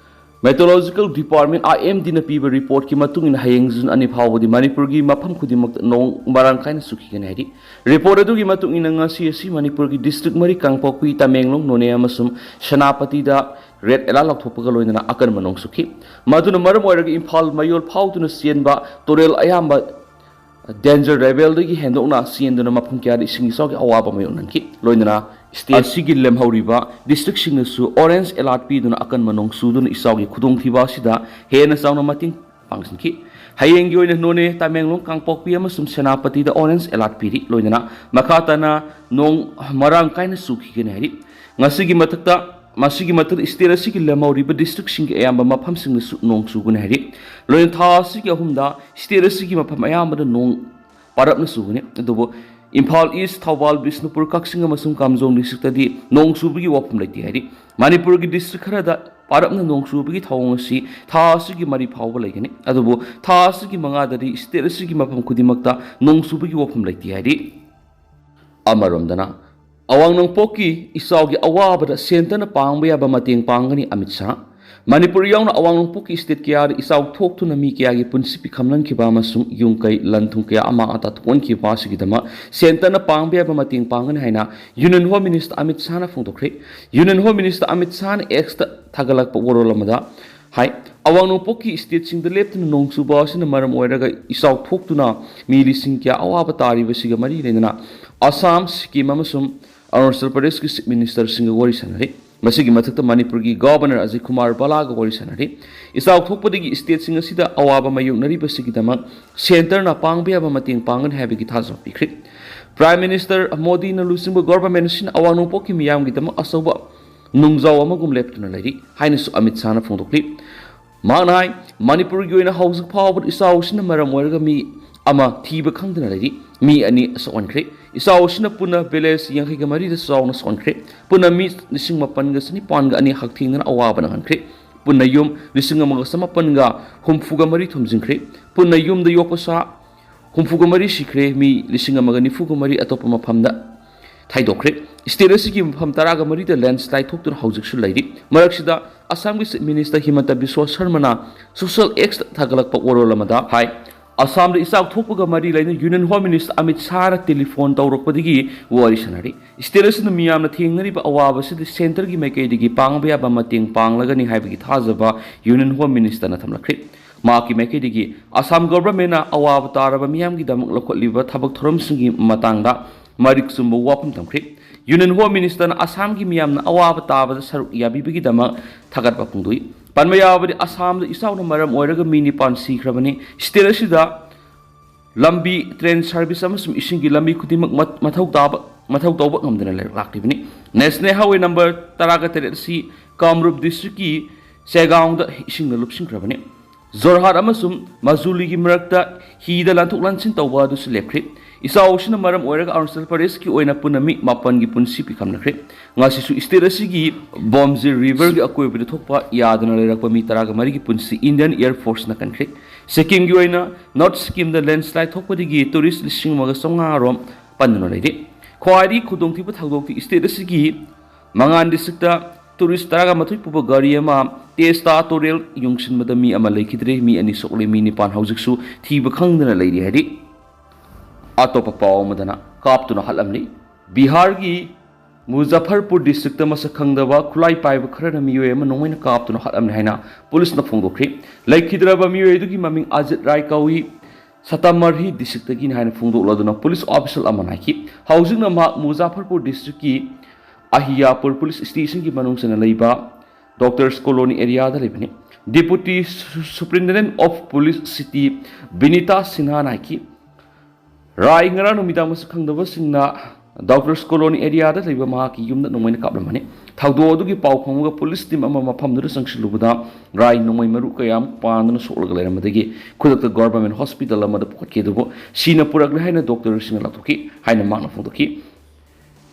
Meteorological Department, IMDꯅ ꯄꯤꯕ reportꯀꯤ ꯃꯇꯨꯡ ꯏꯟꯅ ꯍꯌꯦꯡ June ꯑꯅꯤ ꯐꯥꯎꯕꯗꯤ ꯃꯅꯤꯄꯨꯔꯒꯤ ꯃꯐꯝ ꯈꯨꯗꯤꯡꯃꯛꯇ ꯅꯣꯡ ꯃꯔꯥꯡ ꯀꯥꯏꯅ ꯆꯨꯈꯤꯒꯅꯤ ꯍꯥꯏꯔꯤ꯫ Report ꯑꯗꯨꯒꯤ ꯃꯇꯨꯡ ꯏꯟꯅ ꯉꯁꯤ ꯑꯁꯤ ꯃꯅꯤꯄꯨꯔꯒꯤ district ꯃꯔꯤ, ꯀꯥꯡꯄꯣꯛꯄꯤ, ꯇꯃꯦꯡꯂꯣꯡ, ꯅꯣꯅꯦ ꯑꯃꯁꯨꯡ ꯁꯦꯅꯥꯄꯇꯤꯗ red alert ꯂꯥꯎꯊꯣꯛꯄꯒ ꯂꯣꯏꯅꯅ ꯑꯀꯟꯕ ꯅꯣꯡ ꯆꯨꯈꯤ꯫ ꯃꯗꯨꯅ ꯃꯔꯝ ꯑꯣꯏꯔꯒ ꯏꯝꯐꯥꯜ ꯃꯌꯣꯜ ꯐꯥꯎꯗꯨꯅ ꯆꯦꯟꯕ ꯇꯨꯔꯦꯜ ꯑꯌꯥꯝꯕ danger levelꯗꯒꯤ ꯍꯦꯟꯗꯣꯛꯅ ꯆꯦꯟꯗꯨꯅ ꯃꯐꯝ ꯀꯌꯥꯗ ꯏꯁꯤꯡ ꯏꯆꯥꯎꯒꯤ ꯑꯋꯥꯕ ꯃꯥꯌꯣꯛꯅꯍꯟꯈꯤ꯫ ꯂꯣꯏꯅꯅ state ꯑꯁꯤꯒꯤ ꯂꯦꯝꯍꯧꯔꯤꯕ districtꯁꯤꯡꯅꯁꯨ orange alert ꯄꯤꯗꯨꯅ ꯑꯀꯟꯕ ꯅꯣꯡ ꯆꯨꯗꯨꯅ ꯏꯆꯥꯎꯒꯤ ꯈꯨꯗꯣꯡꯊꯤꯕ ꯑꯁꯤꯗ ꯍꯦꯟꯅ ꯆꯥꯎꯅ ꯃꯇꯦꯡ ꯄꯥꯡꯁꯤꯟꯈꯤ꯫ ꯍꯌꯦꯡꯒꯤ ꯑꯣꯏꯅ ꯅꯣꯅꯦ, ꯇꯃꯦꯡꯂꯣꯡ, ꯀꯥꯡꯄꯣꯛꯄꯤ ꯑꯃꯁꯨꯡ ꯁꯦꯅꯥꯄꯇꯤꯗ orange alert ꯄꯤꯔꯤ꯫ ꯂꯣꯏꯅꯅ ꯃꯈꯥ ꯇꯥꯅ ꯅꯣꯡ ꯃꯔꯥꯡ ꯀꯥꯏꯅ ꯆꯨꯈꯤꯒꯅꯤ ꯍꯥꯏꯔꯤ꯫ ꯉꯁꯤꯒꯤ ꯃꯊꯛꯇ, ꯃꯁꯤꯒꯤ ꯃꯊꯛꯇ state ꯑꯁꯤꯒꯤ ꯂꯦꯝꯍꯧꯔꯤꯕ districtꯁꯤꯡꯒꯤ ꯑꯌꯥꯝꯕ ꯃꯐꯝꯁꯤꯡꯗꯁꯨ ꯅꯣꯡ ꯆꯨꯒꯅꯤ ꯍꯥꯏꯔꯤ꯫ ꯂꯣꯏꯅ ꯊꯥ ꯑꯁꯤꯒꯤ ꯑꯍꯨꯝꯗ state ꯑꯁꯤꯒꯤ ꯃꯐꯝ ꯑꯌꯥꯝꯕꯗ ꯅꯣꯡ ꯄꯥꯔꯞꯅ ꯆꯨꯒꯅꯤ꯫ ꯑꯗꯨꯕꯨ ꯏꯝꯐꯥꯜ East, ꯊꯧꯕꯥꯜ, ꯕꯤꯁꯅꯨꯄꯨꯔ, ꯀꯛꯆꯤꯡ ꯑꯃꯁꯨꯡ ꯀꯥꯝꯖꯣꯡ districtꯇꯗꯤ ꯅꯣꯡ ꯆꯨꯕꯒꯤ ꯋꯥꯐꯝ ꯂꯩꯇꯦ ꯍꯥꯏꯔꯤ꯫ ꯃꯅꯤꯄꯨꯔꯒꯤ district ꯈꯔꯗ ꯄꯥꯔꯞꯅ ꯅꯣꯡ ꯆꯨꯕꯒꯤ ꯊꯧꯑꯣꯡ ꯑꯁꯤ ꯊꯥ ꯑꯁꯤꯒꯤ ꯃꯔꯤ ꯐꯥꯎꯕ ꯂꯩꯒꯅꯤ꯫ ꯑꯗꯨꯕꯨ ꯊꯥ ꯑꯁꯤꯒꯤ ꯃꯉꯥꯗꯗꯤ state ꯑꯁꯤꯒꯤ ꯃꯐꯝ ꯈꯨꯗꯤꯡꯃꯛꯇ ꯅꯣꯡ ꯆꯨꯕꯒꯤ ꯋꯥꯐꯝ ꯂꯩꯇꯦ ꯍꯥꯏꯔꯤ꯫ ꯑꯃꯔꯣꯝꯗꯅ, ꯑꯋꯥꯡ ꯅꯣꯡꯄꯣꯛꯀꯤ ꯏꯆꯥꯎꯒꯤ ꯑꯋꯥꯕꯗ centreꯅ ꯄꯥꯡꯕ ꯌꯥꯕ ꯃꯇꯦꯡ ꯄꯥꯡꯒꯅꯤ ꯑꯃꯤꯠ ꯁꯥꯍ꯫ ꯃꯅꯤꯄꯨꯔ ꯌꯥꯎꯅ ꯑꯋꯥꯡ ꯅꯣꯡꯄꯣꯛꯀꯤ state ꯀꯌꯥꯗ ꯏꯆꯥꯎ ꯊꯣꯛꯇꯨꯅ ꯃꯤ ꯀꯌꯥꯒꯤ ꯄꯨꯟꯁꯤ ꯄꯤꯈꯝ ꯂꯟꯈꯤꯕ ꯑꯃꯁꯨꯡ ꯌꯨꯝ ꯀꯩ ꯂꯟ ꯊꯨꯝ ꯀꯌꯥ ꯑꯃꯥꯡ ꯑꯇꯥ ꯊꯣꯛꯍꯟꯈꯤꯕ ꯑꯁꯤꯒꯤꯗꯃꯛ centreꯅ ꯄꯥꯡꯕ ꯌꯥꯕ ꯃꯇꯦꯡ ꯄꯥꯡꯒꯅꯤ ꯍꯥꯏꯅ Union Home Minister Amit ꯁꯥꯍꯅ ꯐꯣꯡꯗꯣꯛꯈ꯭ꯔꯦ꯫ Union Home Minister Amit ꯁꯥꯍꯅ Xꯇ ꯊꯥꯒꯠꯂꯛꯄ ꯋꯥꯔꯣꯜ ꯑꯃꯗ ꯍꯥꯏ, ꯑꯋꯥꯡ ꯅꯣꯡꯄꯣꯛꯀꯤ stateꯁꯤꯡꯗ ꯂꯦꯞꯇꯅ ꯅꯣꯡ ꯆꯨꯕ ꯑꯁꯤꯅ ꯃꯔꯝ ꯑꯣꯏꯔꯒ ꯏꯆꯥꯎ ꯊꯣꯛꯇꯨꯅ ꯃꯤ ꯂꯤꯁꯤꯡ ꯀꯌꯥ ꯑꯋꯥꯕ ꯇꯥꯔꯤꯕꯁꯤꯒ ꯃꯔꯤ ꯂꯩꯅꯅ ꯑꯁꯥꯝ, ꯁꯤꯛꯀꯤꯝ ꯑꯃꯁꯨꯡ ꯑꯔꯨꯅꯥꯆꯜ ꯄ꯭ꯔꯗꯦꯁꯀꯤ Chief Ministerꯁꯤꯡꯒ ꯋꯥꯔꯤ ꯁꯥꯟꯅꯔꯤ꯫ ꯃꯁꯤꯒꯤ ꯃꯊꯛꯇ ꯃꯅꯤꯄꯨꯔꯒꯤ Governor ꯑꯖꯤꯠ ꯀꯨꯃꯥꯔ ꯚꯜꯂꯥꯒ ꯋꯥꯔꯤ ꯁꯥꯟꯅꯔꯤ꯫ ꯏꯆꯥꯎ ꯊꯣꯛꯄꯗꯒꯤ stateꯁꯤꯡ ꯑꯁꯤꯗ ꯑꯋꯥꯕ ꯃꯥꯌꯣꯛꯅꯔꯤꯕꯁꯤꯒꯤꯗꯃꯛ centreꯅ ꯄꯥꯡꯕ ꯌꯥꯕ ꯃꯇꯦꯡ ꯄꯥꯡꯒꯅꯤ ꯍꯥꯏꯕꯒꯤ ꯊꯥꯖꯕ ꯄꯤꯈ꯭ꯔꯦ꯫ Prime Minister ꯃꯣꯗꯤꯅ ꯂꯨꯆꯤꯡꯕ government ꯑꯁꯤꯅ ꯑꯋꯥꯡ ꯅꯣꯡꯄꯣꯛꯀꯤ ꯃꯤꯌꯥꯝꯒꯤꯗꯃꯛ ꯑꯆꯧꯕ ꯅꯨꯡꯖꯥꯎ ꯑꯃꯒꯨꯝ ꯂꯦꯞꯇꯨꯅ ꯂꯩꯔꯤ ꯍꯥꯏꯅꯁꯨ ꯑꯃꯤꯠ ꯁꯥꯍꯅ ꯐꯣꯡꯗꯣꯛꯂꯤ꯫ ꯃꯍꯥꯛꯅ ꯍꯥꯏ, ꯃꯅꯤꯄꯨꯔꯒꯤ ꯑꯣꯏꯅ ꯍꯧꯖꯤꯛ ꯐꯥꯎꯕꯗ ꯏꯆꯥꯎ ꯑꯁꯤꯅ ꯃꯔꯝ ꯑꯣꯏꯔꯒ ꯃꯤ ꯑꯃ ꯊꯤꯕ ꯈꯪꯗꯅ ꯂꯩꯔꯤ, ꯃꯤ ꯑꯅꯤ ꯁꯣꯛꯍꯟꯈ꯭ꯔꯦ꯫ ꯏꯆꯥꯎ ꯑꯁꯤꯅ ꯄꯨꯟꯅ village ꯌꯥꯡꯈꯩꯒ ꯃꯔꯤꯗ ꯆꯥꯎꯅ ꯁꯣꯛꯍꯟꯈ꯭ꯔꯦ꯫ ꯄꯨꯟꯅ ꯃꯤ ꯂꯤꯁꯤꯡ ꯃꯥꯄꯟꯒ ꯆꯅꯤꯄꯥꯟꯒ ꯑꯅꯤ ꯍꯛꯊꯦꯡꯅꯅ ꯑꯋꯥꯕ ꯅꯪꯍꯟꯈ꯭ꯔꯦ꯫ ꯄꯨꯟꯅ ꯌꯨꯝ ꯂꯤꯁꯤꯡ ꯑꯃꯒ ꯆꯃꯥꯄꯟꯒ ꯍꯨꯝꯐꯨꯒ ꯃꯔꯤ ꯊꯨꯝꯖꯤꯟꯈ꯭ꯔꯦ꯫ ꯄꯨꯟꯅ ꯌꯨꯝꯗ ꯌꯣꯛꯄ ꯁꯥ ꯍꯨꯝꯐꯨꯒ ꯃꯔꯤ ꯁꯤꯈ꯭ꯔꯦ, ꯃꯤ ꯂꯤꯁꯤꯡ ꯑꯃꯒ ꯅꯤꯐꯨꯒ ꯃꯔꯤ ꯑꯇꯣꯞꯄ ꯃꯐꯝꯗ ꯊꯩꯗꯣꯛꯈ꯭ꯔꯦ꯫ State ꯑꯁꯤꯒꯤ ꯃꯐꯝ ꯇꯔꯥꯒ ꯃꯔꯤꯗ landslide ꯊꯣꯛꯇꯨꯅ ꯍꯧꯖꯤꯛꯁꯨ ꯂꯩꯔꯤ꯫ ꯃꯔꯛꯁꯤꯗ ꯑꯁꯥꯝꯒꯤ Chief Minister ꯍꯤꯃꯟꯇ ꯕꯤꯁ꯭ꯋ ꯁꯔꯃꯅ social Xꯇ ꯊꯥꯒꯠꯂꯛꯄ ꯋꯥꯔꯣꯜ ꯑꯃꯗ ꯍꯥꯏ, ꯑꯁꯥꯝꯗ ꯏꯆꯥꯎ ꯊꯣꯛꯄꯒ ꯃꯔꯤ ꯂꯩꯅ Union Home Minister Amit ꯁꯥꯍꯅ telephone ꯇꯧꯔꯛꯄꯗꯒꯤ ꯋꯥꯔꯤ ꯁꯥꯟꯅꯔꯤ꯫ State ꯑꯁꯤꯅ ꯃꯤꯌꯥꯝꯅ ꯊꯦꯡꯅꯔꯤꯕ ꯑꯋꯥꯕꯁꯤꯗ centreꯒꯤ ꯃꯥꯏꯀꯩꯗꯒꯤ ꯄꯥꯡꯕ ꯌꯥꯕ ꯃꯇꯦꯡ ꯄꯥꯡꯂꯒꯅꯤ ꯍꯥꯏꯕꯒꯤ ꯊꯥꯖꯕ Union Home Ministerꯅ ꯊꯝꯂꯛꯈ꯭ꯔꯦ꯫ ꯃꯍꯥꯛꯀꯤ ꯃꯥꯏꯀꯩꯗꯒꯤ ꯑꯁꯥꯝ governmentꯅ ꯑꯋꯥꯕ ꯇꯥꯔꯕ ꯃꯤꯌꯥꯝꯒꯤꯗꯃꯛ ꯂꯧꯈꯠꯂꯤꯕ ꯊꯕꯛ ꯊꯧꯔꯝꯁꯤꯡꯒꯤ ꯃꯇꯥꯡꯗ ꯃꯔꯤꯛ ꯆꯨꯝꯕ ꯋꯥꯐꯝ ꯊꯝꯈ꯭ꯔꯦ꯫ Union Home Ministerꯅ ꯑꯁꯥꯝꯒꯤ ꯃꯤꯌꯥꯝꯅ ꯑꯋꯥꯕ ꯇꯥꯕꯗ ꯁꯔꯨꯛ ꯌꯥꯕꯤꯕꯒꯤꯗꯃꯛ ꯊꯥꯒꯠꯄ ꯐꯣꯡꯗꯣꯛꯏ꯫ ꯄꯟꯕ ꯌꯥꯕꯗꯤ, ꯑꯁꯥꯝꯗ ꯏꯆꯥꯎꯅ ꯃꯔꯝ ꯑꯣꯏꯔꯒ ꯃꯤ ꯅꯤꯄꯥꯟ ꯁꯤꯈ꯭ꯔꯕꯅꯤ꯫ State ꯑꯁꯤꯗ ꯂꯝꯕꯤ, train service ꯑꯃꯁꯨꯡ ꯏꯁꯤꯡꯒꯤ ꯂꯝꯕꯤ ꯈꯨꯗꯤꯡꯃꯛ ꯃꯠ-, ꯃꯊꯧ ꯇꯥꯕ, ꯃꯊꯧ ꯇꯧꯕ ꯉꯝꯗꯅ ꯂꯩ-, ꯂꯥꯛꯂꯤꯕꯅꯤ꯫ National Highway number ꯇꯔꯥꯒ ꯇꯔꯦꯠ ꯑꯁꯤ ꯀꯥꯝꯔꯨꯞ districtꯀꯤ ꯆꯦꯒꯥꯎꯗ ꯏꯁꯤꯡꯅ ꯂꯨꯞꯁꯤꯟꯈ꯭ꯔꯕꯅꯤ꯫ ꯖꯣꯔꯍꯥꯠ ꯑꯃꯁꯨꯡ ꯃꯖꯨꯂꯤꯒꯤ ꯃꯔꯛꯇ ꯍꯤꯗ ꯂꯥꯟꯊꯣꯛ ꯂꯥꯟꯁꯤꯟ ꯇꯧꯕ ꯑꯗꯨꯁꯨ ꯂꯦꯞꯈ꯭ꯔꯦ꯫ ꯏꯆꯥꯎ ꯑꯁꯤꯅ ꯃꯔꯝ ꯑꯣꯏꯔꯒ ꯑꯔꯨꯅꯥꯆꯜ ꯄ꯭ꯔꯗꯦꯁꯀꯤ ꯑꯣꯏꯅ ꯄꯨꯟꯅ ꯃꯤ ꯃꯥꯄꯟꯒꯤ ꯄꯨꯟꯁꯤ ꯄꯤꯈꯝꯅꯈ꯭ꯔꯦ꯫ ꯉꯁꯤꯁꯨ state ꯑꯁꯤꯒꯤ ꯕꯣꯝꯖꯤ riverꯒꯤ ꯑꯀꯣꯏꯕꯗ ꯊꯣꯛꯄ ꯌꯥꯗꯅ ꯂꯩꯔꯛꯄ ꯃꯤ ꯇꯔꯥꯒ ꯃꯔꯤꯒꯤ ꯄꯨꯟꯁꯤ Indian Air Forceꯅ ꯀꯟꯈ꯭ꯔꯦ꯫ ꯁꯤꯛꯀꯤꯝꯒꯤ ꯑꯣꯏꯅ North Sikkim ꯗ landslide ꯊꯣꯛꯄꯗꯒꯤ tourist ꯂꯤꯁꯤꯡ ꯑꯃꯒ ꯆꯥꯝꯃꯉꯥ ꯔꯣꯝ ꯄꯟꯗꯨꯅ ꯂꯩꯔꯤ꯫ ꯈ꯭ꯋꯥꯏꯗꯒꯤ ꯈꯨꯗꯣꯡꯊꯤꯕ ꯊꯧꯗꯣꯛꯇꯤ state ꯑꯁꯤꯒꯤ ꯃꯉꯥꯟ districtꯇ tourist ꯇꯔꯥꯒ ꯃꯥꯊꯣꯏ ꯄꯨꯕ ꯒꯥꯔꯤ ꯑꯃ ꯇꯦꯖꯇꯥ ꯇꯨꯔꯦꯜ ꯌꯨꯡꯁꯤꯟꯕꯗ ꯃꯤ ꯑꯃ ꯂꯩꯈꯤꯗ꯭ꯔꯦ, ꯃꯤ ꯑꯅꯤ ꯁꯣꯛꯂꯦ, ꯃꯤ ꯅꯤꯄꯥꯟ ꯍꯧꯖꯤꯛꯁꯨ ꯊꯤꯕ ꯈꯪꯗꯅ ꯂꯩꯔꯤ ꯍꯥꯏꯔꯤ꯫ ꯑꯇꯣꯞꯄ ꯄꯥꯎ ꯑꯃꯗꯅ ꯀꯥꯞꯇꯨꯅ ꯍꯥꯠꯂꯝꯂꯤ꯫ ꯕꯤꯍꯥꯔꯒꯤ ꯃꯨꯖꯥꯐꯔꯄꯨꯔ districtꯇ ꯃꯁꯛ ꯈꯪꯗꯕ ꯈꯨꯠꯂꯥꯏ ꯄꯥꯏꯕ ꯈꯔꯅ ꯃꯤꯑꯣꯏ ꯑꯃ ꯅꯣꯡꯃꯩꯅ ꯀꯥꯞꯇꯨꯅ ꯍꯥꯠꯂꯝꯂꯦ ꯍꯥꯏꯅ ꯄꯨꯂꯤꯁꯅ ꯐꯣꯡꯗꯣꯛꯈ꯭ꯔꯤ꯫ ꯂꯩꯈꯤꯗ꯭ꯔꯕ ꯃꯤꯑꯣꯏ ꯑꯗꯨꯒꯤ ꯃꯃꯤꯡ ꯑꯖꯤꯠ ꯔꯥꯏ ꯀꯧꯏ꯫ ꯁꯇꯥꯃꯥꯔꯍꯤ districtꯇꯒꯤꯅꯤ ꯍꯥꯏꯅ ꯐꯣꯡꯗꯣꯛꯂꯗꯨꯅ ꯄꯨꯂꯤꯁ official ꯑꯃꯅ ꯍꯥꯏꯈꯤ꯫ ꯍꯧꯖꯤꯛꯅ ꯃꯍꯥꯛ ꯃꯨꯖꯥꯐꯔꯄꯨꯔ districtꯀꯤ ꯑꯍꯤꯌꯥꯄꯨꯔ police stationꯒꯤ ꯃꯅꯨꯡ ꯆꯟꯅ ꯂꯩꯕ Doctors Colony areaꯗ ꯂꯩꯕꯅꯤ꯫ Deputy Su-, Superintendent of Police City Binita ꯁꯤꯟꯍꯥꯅ ꯍꯥꯏꯈꯤ, ꯔꯥꯏ ꯉꯔꯥꯡ ꯅꯨꯃꯤꯗꯥꯡ ꯃꯁꯛ ꯈꯪꯗꯕꯁꯤꯡꯅ Doctors Colony areaꯗ ꯂꯩꯕ ꯃꯍꯥꯛꯀꯤ ꯌꯨꯝꯗ ꯅꯣꯡꯃꯩꯅ ꯀꯥꯞꯂꯝꯕꯅꯤ꯫ ꯊꯧꯗꯣꯛ ꯑꯗꯨꯒꯤ ꯄꯥꯎ ꯐꯪꯕꯒ ꯄꯨꯂꯤꯁ team ꯑꯃ ꯃꯐꯝꯗꯨꯗ ꯆꯪꯁꯤꯜꯂꯨꯕꯗ ꯔꯥꯏ ꯅꯣꯡꯃꯩ ꯃꯔꯨ ꯀꯌꯥ ꯑꯃ ꯄꯥꯟꯗꯨꯅ ꯁꯣꯛꯂꯒ ꯂꯩꯔꯝꯕꯗꯒꯤ ꯈꯨꯗꯛꯇ government hospital ꯑꯃꯗ ꯄꯨꯈꯠꯈꯤ, ꯑꯗꯨꯕꯨ ꯁꯤꯅ ꯄꯨꯔꯛꯂꯦ ꯍꯥꯏꯅ doctorꯁꯤꯡꯅ ꯂꯥꯎꯊꯣꯛꯈꯤ ꯍꯥꯏꯅ ꯃꯍꯥꯛꯅ ꯐꯣꯡꯗꯣꯛꯈꯤ꯫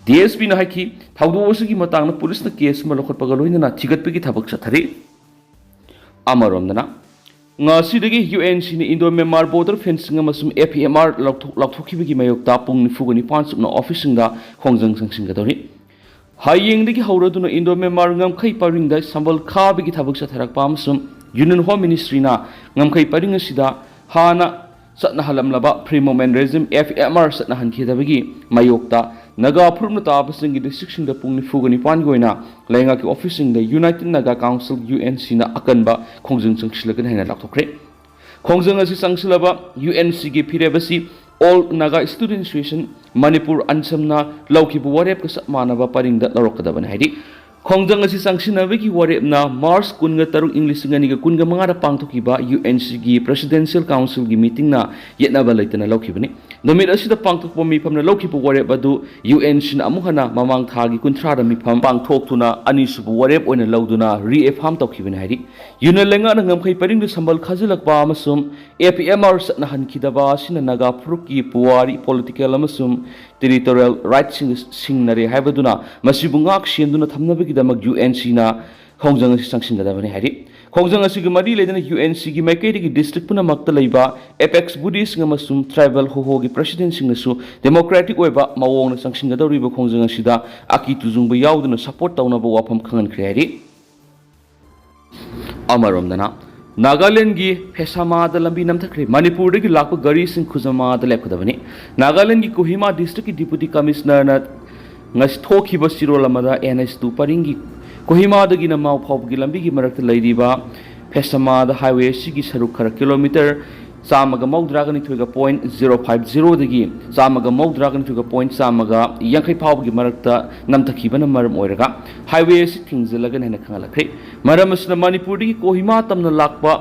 DSPꯅ ꯍꯥꯏꯈꯤ, ꯊꯧꯗꯣꯛ ꯑꯁꯤꯒꯤ ꯃꯇꯥꯡꯗ ꯄꯨꯂꯤꯁꯅ case ꯑꯃ ꯂꯧꯈꯠꯄꯒ ꯂꯣꯏꯅꯅ ꯊꯤꯒꯠꯄꯒꯤ ꯊꯕꯛ ꯆꯠꯊꯔꯤ꯫ ꯑꯃꯔꯣꯝꯗꯅ, ꯉꯁꯤꯗꯒꯤ UNCꯅ Indo Myanmar border fencing ꯑꯃꯁꯨꯡ FMR ꯂꯥꯎꯊꯣꯛ-, ꯂꯥꯎꯊꯣꯛꯈꯤꯕꯒꯤ ꯃꯥꯌꯣꯛꯇ ꯄꯨꯡ ꯅꯤꯐꯨꯒ ꯅꯤꯄꯥꯟ ꯆꯨꯞꯅ officeꯁꯤꯡꯗ ꯈꯣꯡꯖꯪ ꯆꯪꯁꯤꯟꯒꯗꯧꯔꯤ꯫ ꯍꯌꯦꯡꯗꯒꯤ ꯍꯧꯔꯗꯨꯅ Indo Myanmar ꯉꯝꯈꯩ ꯄꯔꯤꯡꯗ ꯁꯝꯕꯜ ꯈꯥꯕꯒꯤ ꯊꯕꯛ ꯆꯠꯊꯔꯛꯄ ꯑꯃꯁꯨꯡ Union Home Ministryꯅ ꯉꯝꯈꯩ ꯄꯔꯤꯡ ꯑꯁꯤꯗ ꯍꯥꯟꯅ ꯆꯠꯅꯍꯜꯂꯝꯂꯕ Free Movement Regime, FMR, ꯆꯠꯅꯍꯟꯈꯤꯗꯕꯒꯤ ꯃꯥꯌꯣꯛꯇ ꯅꯥꯒꯥ ꯐꯨꯔꯨꯞꯅ ꯇꯥꯕꯁꯤꯡꯒꯤ districtꯁꯤꯡꯗ ꯄꯨꯡ ꯅꯤꯐꯨꯒ ꯅꯤꯄꯥꯟꯒꯤ ꯑꯣꯏꯅ ꯂꯩꯉꯥꯛꯀꯤ officeꯁꯤꯡꯗ United Naga Council, UNCꯅ ꯑꯀꯟꯕ ꯈꯣꯡꯖꯪ ꯆꯪꯁꯤꯜꯂꯒꯅꯤ ꯍꯥꯏꯅ ꯂꯥꯎꯊꯣꯛꯈ꯭ꯔꯦ꯫ ꯈꯣꯡꯖꯪ ꯑꯁꯤ ꯆꯪꯁꯤꯜꯂꯕ UNCꯒꯤ ꯐꯤꯔꯦꯞ ꯑꯁꯤ All Naga Student Association Manipur, ꯑꯟꯁꯝꯅ ꯂꯧꯈꯤꯕ ꯋꯥꯔꯦꯞꯀ ꯆꯞ ꯃꯥꯟꯅꯕ ꯄꯔꯤꯡꯗ ꯂꯧꯔꯛꯀꯗꯕꯅꯤ ꯍꯥꯏꯔꯤ꯫ ꯈꯣꯡꯖꯪ ꯑꯁꯤ ꯆꯪꯁꯤꯟꯅꯕꯒꯤ ꯋꯥꯔꯦꯞꯅ March ꯀꯨꯟꯒ ꯇꯔꯨꯛ, ꯏꯪ ꯂꯤꯁꯤꯡ ꯑꯅꯤꯒ ꯀꯨꯟꯒ ꯃꯉꯥꯗ ꯄꯥꯡꯊꯣꯛꯈꯤꯕ UNCꯒꯤ Presidential Councilꯒꯤ meetingꯅ ꯌꯦꯠꯅꯕ ꯂꯩꯇꯅ ꯂꯧꯈꯤꯕꯅꯤ꯫ ꯅꯨꯃꯤꯠ ꯑꯁꯤꯗ ꯄꯥꯡꯊꯣꯛꯄ ꯃꯤꯐꯝꯅ ꯂꯧꯈꯤꯕ ꯋꯥꯔꯦꯞ ꯑꯗꯨ UNCꯅ ꯑꯃꯨꯛ ꯍꯟꯅ ꯃꯃꯥꯡ ꯊꯥꯒꯤ ꯀꯨꯟꯊ꯭ꯔꯥꯗ ꯃꯤꯐꯝ ꯄꯥꯡꯊꯣꯛꯇꯨꯅ ꯑꯅꯤꯁꯨꯕ ꯋꯥꯔꯦꯞ ꯑꯣꯏꯅ ꯂꯧꯗꯨꯅ reaffirm ꯇꯧꯈꯤꯕꯅꯤ ꯍꯥꯏꯔꯤ꯫ Union ꯂꯩꯉꯥꯛꯅ ꯉꯝꯈꯩ ꯄꯔꯤꯡꯗ ꯁꯝꯕꯜ ꯈꯥꯖꯤꯜꯂꯛꯄ ꯑꯃꯁꯨꯡ FMR ꯆꯠꯅꯍꯟꯈꯤꯗꯕ ꯑꯁꯤꯅ ꯅꯥꯒꯥ ꯐꯨꯔꯨꯞꯀꯤ ꯄꯨꯋꯥꯔꯤ, political ꯑꯃꯁꯨꯡ territorial rightꯁꯤꯡ ꯁꯤꯡꯅꯔꯦ ꯍꯥꯏꯕꯗꯨꯅ ꯃꯁꯤꯕꯨ ꯉꯥꯛ ꯁꯦꯟꯗꯨꯅ ꯊꯝꯅꯕꯒꯤꯗꯃꯛ UNCꯅ ꯈꯣꯡꯖꯪ ꯑꯁꯤ ꯆꯪꯁꯤꯟꯒꯗꯕꯅꯤ ꯍꯥꯏꯔꯤ꯫ ꯈꯣꯡꯖꯪ ꯑꯁꯤꯒ ꯃꯔꯤ ꯂꯩꯅꯅ ꯌꯨ ꯑꯦꯟ ꯁꯤꯒꯤ ꯃꯥꯏꯀꯩꯗꯒꯤ ꯗꯤꯁꯇ꯭ꯔꯤꯛ ꯄꯨꯝꯅꯃꯛꯇ ꯂꯩꯕ ꯑꯦꯄꯦꯛꯁ ꯕꯣꯗꯤꯁꯤꯡ ꯑꯃꯁꯨꯡ ꯇ꯭ꯔꯥꯏꯕꯦꯜ ꯍꯣꯍꯣꯒꯤ ꯄ꯭ꯔꯦꯁꯤꯗꯦꯟꯁꯤꯡꯅꯁꯨ ꯗꯦꯃꯣꯀ꯭ꯔꯦꯇꯤꯛ ꯑꯣꯏꯕ ꯃꯑꯣꯡꯗ ꯆꯪꯁꯤꯟꯒꯗꯧꯔꯤꯕ ꯈꯣꯡꯖꯪ ꯑꯁꯤꯗ ꯑꯀꯤ ꯇꯨꯖꯨꯡꯕ ꯌꯥꯎꯗꯅ ꯁꯄꯣꯔꯠ ꯇꯧꯅꯕ ꯋꯥꯐꯝ ꯈꯪꯍꯟꯈ꯭ꯔꯦ ꯍꯥꯏꯔꯤ꯫ ꯑꯃꯔꯣꯝꯗꯅ, ꯅꯥꯒꯥꯂꯦꯟꯒꯤ ꯐꯦꯁꯥꯃꯥꯗ ꯂꯝꯕꯤ ꯅꯝꯊꯈ꯭ꯔꯦ꯫ ꯃꯅꯤꯄꯨꯔꯗꯒꯤ ꯂꯥꯛꯄ ꯒꯥꯔꯤꯁꯤꯡ ꯈꯨꯖꯃꯥꯗ ꯂꯦꯞꯀꯗꯕꯅꯤ꯫ ꯅꯥꯒꯥꯂꯦꯟꯒꯤ ꯀꯣꯍꯤꯃꯥ ꯗꯤꯁꯇ꯭ꯔꯤꯛꯀꯤ ꯗꯤꯄꯨꯇꯤ ꯀꯃꯤꯁꯅꯔꯅ ꯉꯁꯤ ꯊꯣꯛꯈꯤꯕ ꯆꯤꯔꯣꯜ ꯑꯃꯗ ꯑꯦꯟ ꯑꯩꯆ ꯇꯨ ꯄꯔꯤꯡꯒꯤ ꯀꯣꯍꯤꯃꯥꯗꯒꯤꯅ ꯃꯥꯎ ꯐꯥꯎꯕꯒꯤ ꯂꯝꯕꯤꯒꯤ ꯃꯔꯛꯇ ꯂꯩꯔꯤꯕ ꯐꯦꯁꯥꯃꯥꯗ ꯍꯥꯏꯋꯦ ꯑꯁꯤꯒꯤ ꯁꯔꯨꯛ ꯈꯔ ꯀꯤꯂꯣꯃꯤꯇꯔ ꯆꯥꯝꯃꯒ ꯃꯧꯗ꯭ꯔꯥꯒ ꯅꯤꯊꯣꯏꯒ ꯄꯣꯏꯟ ꯖꯤꯔꯣ ꯐꯥꯏꯚ ꯖꯤꯔꯣꯗꯒꯤ ꯆꯥꯝꯃꯒ ꯃꯧꯗ꯭ꯔꯥꯒ ꯅꯤꯊꯣꯏꯒ ꯄꯣꯏꯟ ꯆꯥꯝꯃꯒ ꯌꯥꯡꯈꯩ ꯐꯥꯎꯕꯒꯤ ꯃꯔꯛꯇ ꯅꯝꯊꯈꯤꯕꯅ ꯃꯔꯝ ꯑꯣꯏꯔꯒ ꯍꯥꯏꯋꯦ ꯑꯁꯤ ꯊꯤꯡꯖꯤꯜꯂꯒꯅꯤ ꯍꯥꯏꯅ ꯈꯪꯍꯜꯂꯛꯈ꯭ꯔꯦ꯫ ꯃꯔꯝ ꯑꯁꯤꯅ ꯃꯅꯤꯄꯨꯔꯗꯒꯤ ꯀꯣꯍꯤꯃꯥ ꯇꯝꯅ ꯂꯥꯛꯄ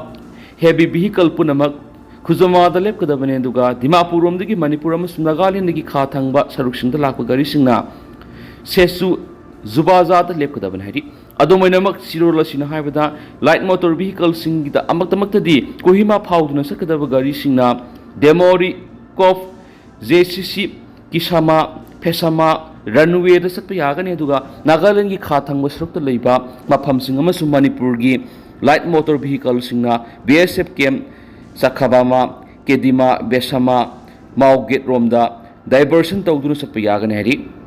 ꯍꯦꯚꯤ ꯚꯤꯍꯤꯀꯜ ꯄꯨꯝꯅꯃꯛ ꯈꯨꯖꯃꯥꯗ ꯂꯦꯞꯀꯗꯕꯅꯤ, ꯑꯗꯨꯒ ꯗꯤꯃꯥꯄꯨꯔ ꯔꯣꯝꯗꯒꯤ ꯃꯅꯤꯄꯨꯔ ꯑꯃꯁꯨꯡ ꯅꯥꯒꯥꯂꯦꯟꯗꯒꯤ ꯈꯥ ꯊꯪꯕ ꯁꯔꯨꯛꯁꯤꯡꯗ ꯂꯥꯛꯄ ꯒꯥꯔꯤꯁꯤꯡꯅ ꯁꯦꯁꯨ ꯖꯨꯕꯥꯖꯥꯗ ꯂꯦꯞꯀꯗꯕꯅꯤ ꯍꯥꯏꯔꯤ꯫ ꯑꯗꯨꯝ ꯑꯣꯏꯅꯃꯛ, ꯆꯤꯔꯣꯜ ꯑꯁꯤꯅ ꯍꯥꯏꯕꯗ, ꯂꯥꯏꯠ ꯃꯣꯇꯣꯔ ꯚꯤꯍꯤꯀꯜꯁꯤꯡꯒꯤꯗꯃꯛꯇꯃꯛꯇꯗꯤ ꯀꯣꯍꯤꯃꯥ ꯐꯥꯎꯗꯨꯅ ꯆꯠꯀꯗꯕ ꯒꯥꯔꯤꯁꯤꯡꯅ ꯗꯦꯃꯣꯔꯤ ꯀꯣꯐ, ꯖꯦ ꯁꯤ ꯁꯤ, ꯀꯤꯁꯥꯃꯥ, ꯐꯦꯁꯥꯃꯥ, ꯔꯟꯋꯦꯗ ꯆꯠꯄ ꯌꯥꯒꯅꯤ, ꯑꯗꯨꯒ ꯅꯥꯒꯥꯂꯦꯟꯒꯤ ꯈꯥ ꯊꯪꯕ ꯁꯔꯨꯛꯇ ꯂꯩꯕ ꯃꯐꯝꯁꯤꯡ ꯑꯃꯁꯨꯡ ꯃꯅꯤꯄꯨꯔꯒꯤ ꯂꯥꯏꯠ ꯃꯣꯇꯣꯔ ꯚꯤꯍꯤꯀꯜꯁꯤꯡꯅ ꯕꯤ ꯑꯦꯁ ꯑꯦꯐ ꯀꯦꯝꯞ, ꯆꯈꯥꯕꯥꯃꯥ, ꯀꯦꯗꯤꯃꯥ, ꯕꯦꯁꯥꯃꯥ, ꯃꯥꯎ ꯒꯦꯠ ꯔꯣꯝꯗ ꯗꯥꯏꯚꯔꯁꯟ ꯇꯧꯗꯨꯅ ꯆꯠꯄ ꯌꯥꯒꯅꯤ ꯍꯥꯏꯔꯤ꯫